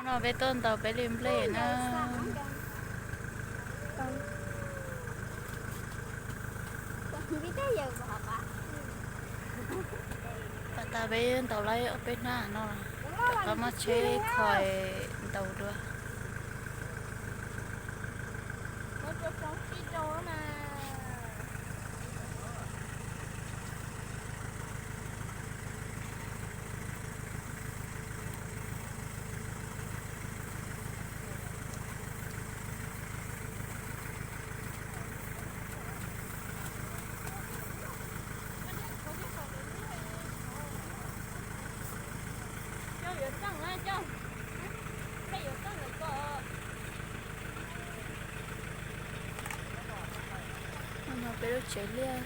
No peb tuaj ntaus peb li nplej na. Pas tas peb ntaus laib ob peb hnab no, rov qab muab tsheb khoi ntaus dua. No peb lub tsev liaj.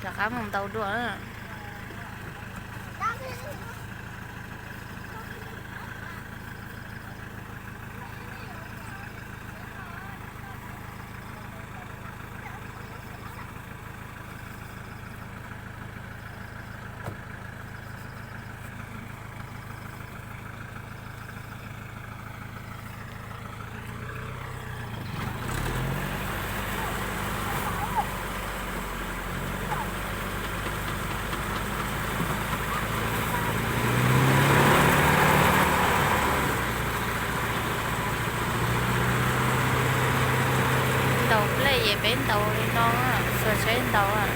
Rov qab mus ntaus dua. Ntaus nplej ces peb ntaus li no, xuas tsheb ntaus.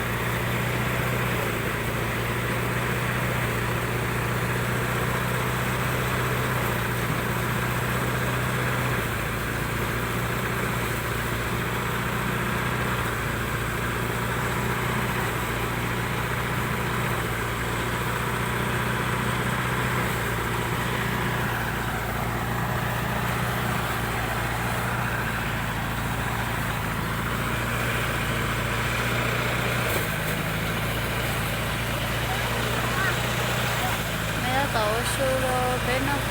Neb tab tom ua su rau peb noj.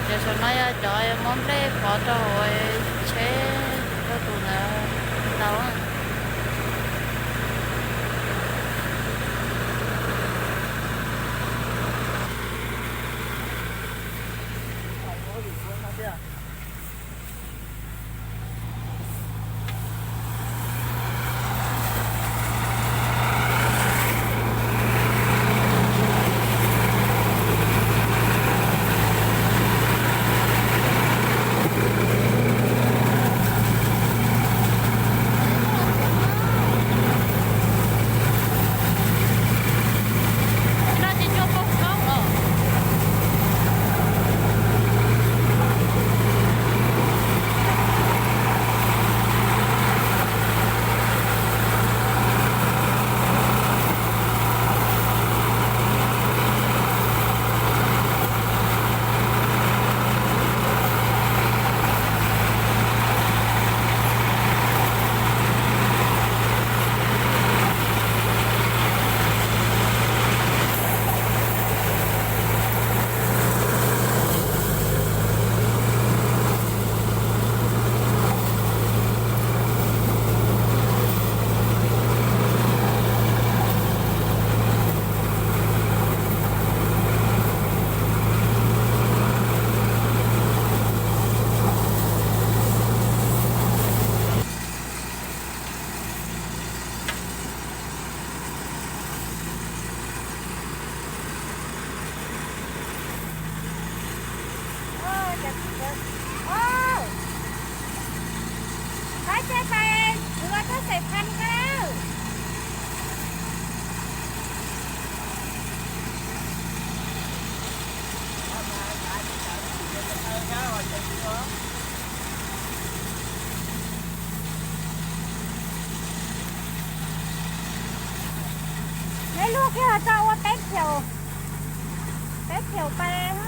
Cov saum no yog cov muab nplej pov rau hauv tsheb rau tus ntawd ntaus. Pab tsheb pais, kuv los tuaj xeem Phas ko. Neb luag kiag los tso ua peb caug, peb caug pais.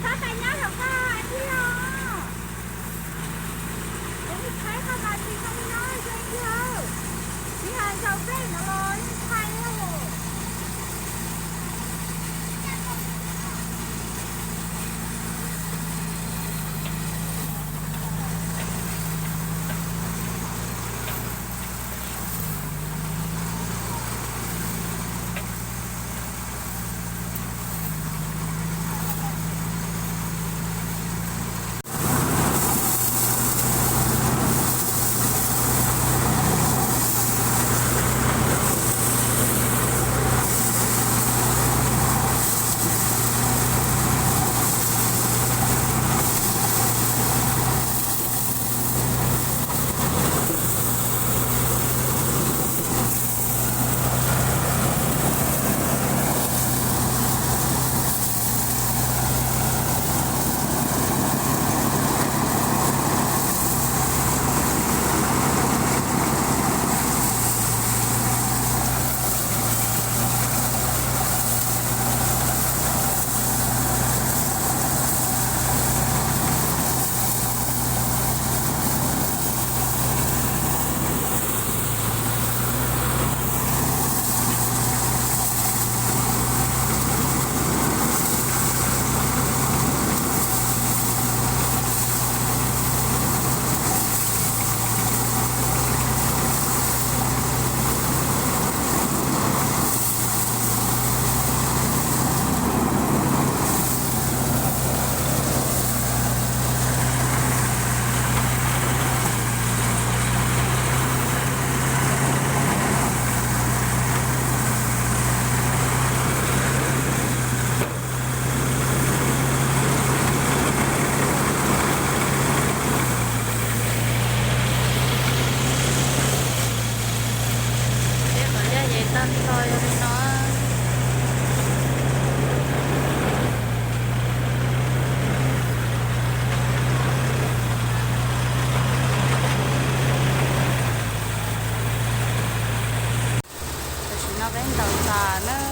Pab pais nyob hauv ko thiab os. Peb qhov ncauj ces tag nrho yog li no. Tam sim no peb ntaus tas na.